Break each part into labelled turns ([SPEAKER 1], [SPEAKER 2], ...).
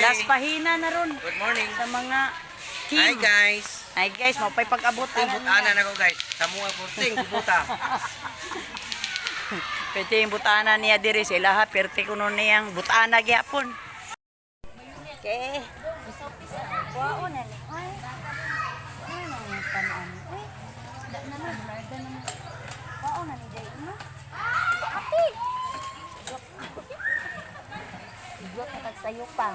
[SPEAKER 1] Last pahina na ron
[SPEAKER 2] Good morning.
[SPEAKER 1] sa mga team.
[SPEAKER 2] Hi guys.
[SPEAKER 1] Hi guys, mapay pag-abot
[SPEAKER 2] Ting
[SPEAKER 1] ana
[SPEAKER 2] butana
[SPEAKER 1] niya.
[SPEAKER 2] na ko guys. Samuha porting buta.
[SPEAKER 1] Pwede yung butana niya diri sa ilaha, perte kuno niyang butana gyapon. Okay. Kuwaon na ni. Ay. Ano nang tanan? Uy. Da na na, da na. Kuwaon na ni Jay, no? Ate. Igwat na tagsayo pa.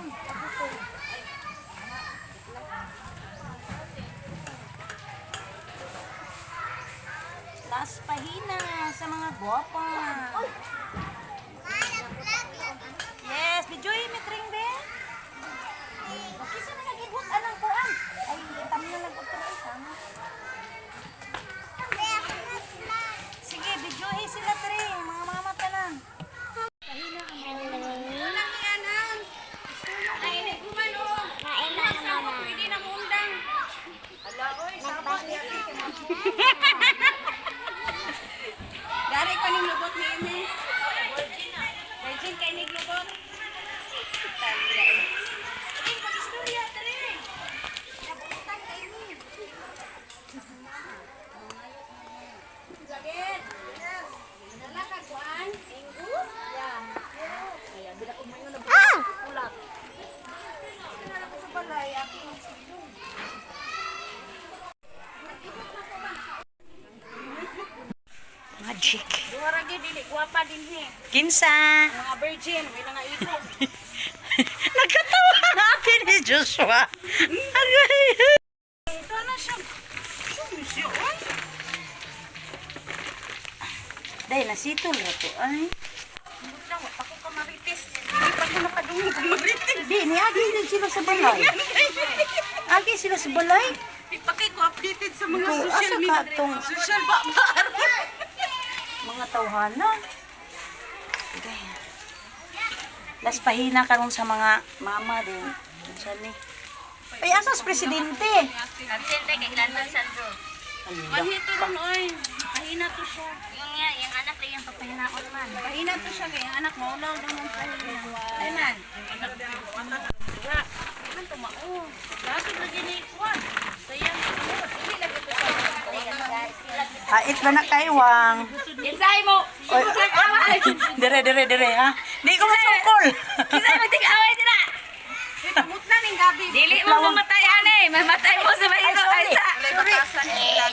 [SPEAKER 1] Last pahina sa mga gwapa. Yes, bijoy mitring be. Kisa na nagigwat anang kuan. Ay, tamo na lang utro ay tama. Sige, bijoy sila tre, mga mama tanan.
[SPEAKER 3] Dari ko ning lubot ni Eme. Virgin kay ning lubot.
[SPEAKER 1] Ay, pag-istorya tre.
[SPEAKER 3] Jaget. Dala ka kuan? Ingus? Yeah. Ah! Ulak. Sa balay, ako magsidong.
[SPEAKER 1] Magic.
[SPEAKER 3] Duha ra gyud dili gwapa dinhi.
[SPEAKER 1] Kinsa.
[SPEAKER 3] Mga virgin, may nga ipon.
[SPEAKER 1] Nagkatawa natin ni Joshua. Aray.
[SPEAKER 3] Ito na siya. Siya, oy.
[SPEAKER 1] Dahil nasitol ra to ay.
[SPEAKER 3] Lang, wa pa ko kamarites. Hindi pa ko nakadungog og marites.
[SPEAKER 1] Di, niagi din sila sa balay. Agi sila sa balay.
[SPEAKER 3] Ipakay ko updated sa mga
[SPEAKER 1] Kung
[SPEAKER 3] social
[SPEAKER 1] asa ka
[SPEAKER 3] media.
[SPEAKER 1] tong
[SPEAKER 3] Social ba ba?
[SPEAKER 1] mga tawhana. Dahil. Las pahina karon sa mga mama din. Unsa ni? Ay, asas presidente.
[SPEAKER 4] Absente kay Landon Sandro.
[SPEAKER 3] Manhito ron oy. Pahina to siya.
[SPEAKER 4] Yung nga, yung anak na yung papahinaon man.
[SPEAKER 3] Pahina to siya kay ang anak maulaw daw man pahina. Ay man. Man tumao. Dato lagi ni kuan. Sayang dili lagi to siya.
[SPEAKER 1] Hait ba na kay Wang?
[SPEAKER 4] Kinsay mo!
[SPEAKER 1] Oy.
[SPEAKER 4] Away!
[SPEAKER 1] Dire, dire, dire, ha? Di ko masungkol.
[SPEAKER 4] Kinsay mo tig-away dira!
[SPEAKER 3] Kamot na ning gabi.
[SPEAKER 4] Dili mo mamatay ane! Mamatay mo sa
[SPEAKER 1] Ay,
[SPEAKER 4] mahino
[SPEAKER 1] sorry.
[SPEAKER 4] ay sa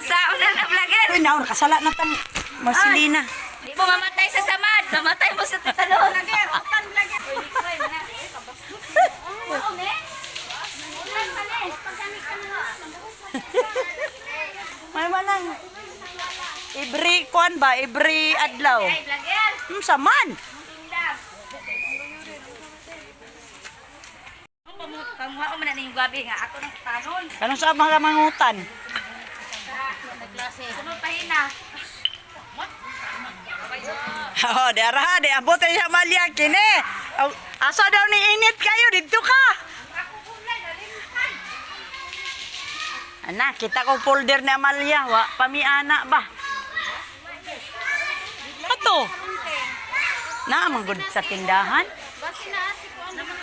[SPEAKER 4] sa una na vlogger!
[SPEAKER 1] Uy, naon, kasala na tang Marcelina.
[SPEAKER 4] Di mo mamatay sa samad! Mamatay mo sa titalon!
[SPEAKER 3] Vlogger, utan vlogger.
[SPEAKER 1] May manang every kuan ba, every adlaw.
[SPEAKER 4] Ay, vlogger!
[SPEAKER 1] Saman.
[SPEAKER 4] Pamuha ko man na yung gabi nga. Ako nang tanon.
[SPEAKER 1] Kanang sa mga mangutan?
[SPEAKER 4] Sunod pahina.
[SPEAKER 1] Oh, di ara, di abot ay siya malya kini. Aw, asa daw ni init kayo didto ka. Ana, kita ko folder ni Amalia, wa pamiana ba? Ato. Na man gud sa tindahan.
[SPEAKER 3] Basi na si kuan naman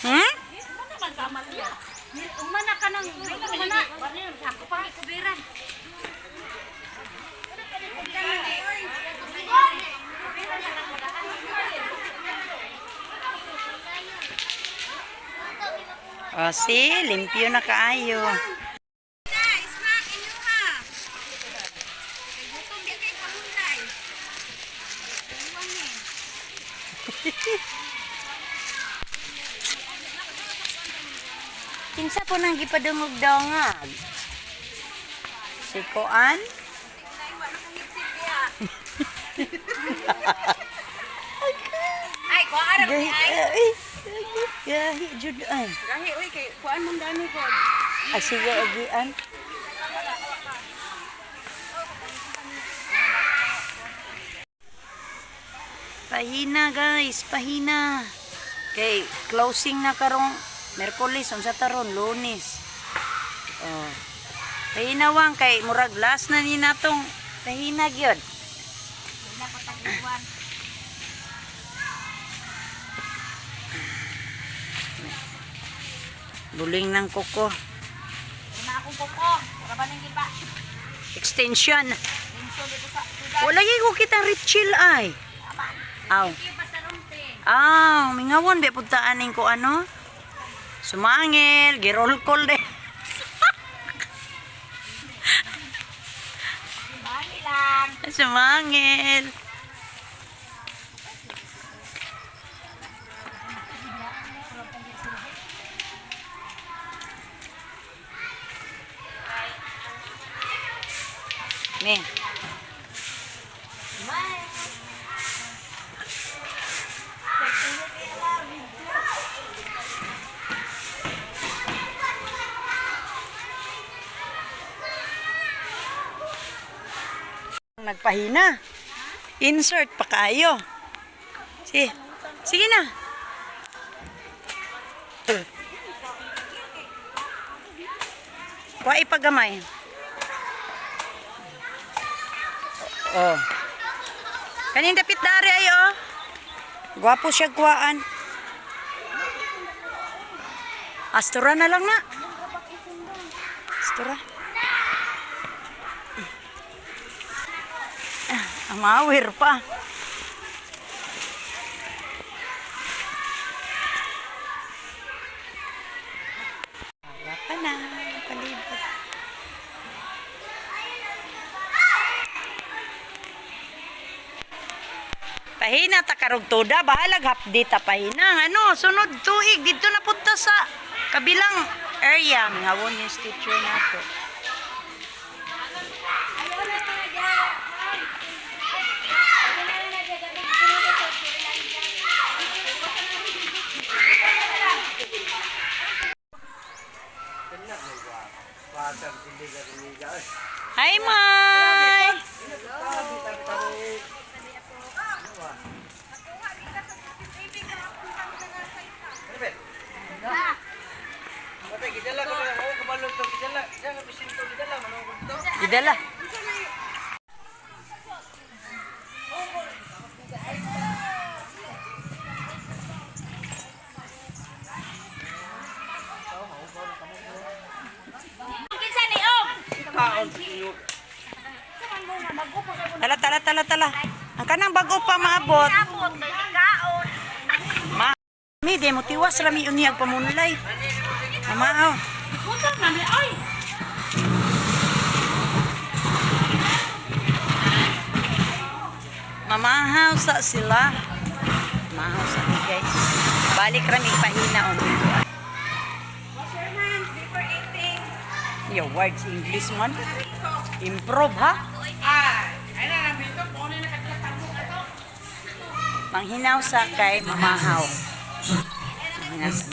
[SPEAKER 1] Hmm?
[SPEAKER 4] Umana ka nang umana. Ako pa kubiran.
[SPEAKER 1] Oh, si, limpyo na kaayo.
[SPEAKER 3] Snack inyo ha. Gutom di kay pangunday.
[SPEAKER 1] Kinsa po nang gipadungog dongag? Si Kuan?
[SPEAKER 4] Ay, kuha ra
[SPEAKER 1] Gahi, ay, gahi, jud ay.
[SPEAKER 3] Gahi oy kay kuan man dani ko.
[SPEAKER 1] Ay, sige, agian. Pahina, guys, pahina. Okay, closing na karong Merkulis, unsa taron, Lunes. Oh. Pahina wang kay murag last na ni natong pahina gyud. Buling ng kuko.
[SPEAKER 4] Una akong kuko. Para ba nang giba?
[SPEAKER 1] Extension.
[SPEAKER 4] Lingso dito sa tudan.
[SPEAKER 1] Wala gyud ko kitang Richel ay. Aw.
[SPEAKER 4] Thank you pasarunte.
[SPEAKER 1] Aw, mingawon be puntaan ko ano. Sumangil, girol call de.
[SPEAKER 4] Bali lang.
[SPEAKER 1] Sumangil. Me. Nagpahina. Insert pa kayo. Sige. Sige na. Kuha ipagamay. Oh. Kaning dapit dari ay oh. Gwapo siya kuhaan. Astura na lang na. Astura. Ang mawir pa. Wala pa na. Palibot. Pahina ta karog toda, bahalag hapdi ta pahina. Ano, sunod tuig dito na punta sa kabilang area. Ngawon yung teacher nato. Hi, Mai!
[SPEAKER 2] Patay, gidala ko na. Oo, kabalog to. Gidala. Diyan ka bisinto. Gidala. Manungkod to.
[SPEAKER 1] Idala.
[SPEAKER 4] Kinsa ni Og?
[SPEAKER 2] Kaon. Inyo.
[SPEAKER 1] Tala, tala, tala, tala. Ang kanang bago pa maabot.
[SPEAKER 4] Abot kaon.
[SPEAKER 1] Ma, mi, di mo tiwas rami uni ang pamunlay. Mamaaw.
[SPEAKER 3] Punta na ni ay.
[SPEAKER 1] Mamahaw sa sila. Mamahaw sa ni guys. Balik rami pahina on.
[SPEAKER 3] Wash your hands before eating.
[SPEAKER 1] Your words English man. Improve ha.
[SPEAKER 3] Ah, ay na nandito po na nakatagong ato.
[SPEAKER 1] Manghinaw sa kay mamahaw. Manghinaw sa.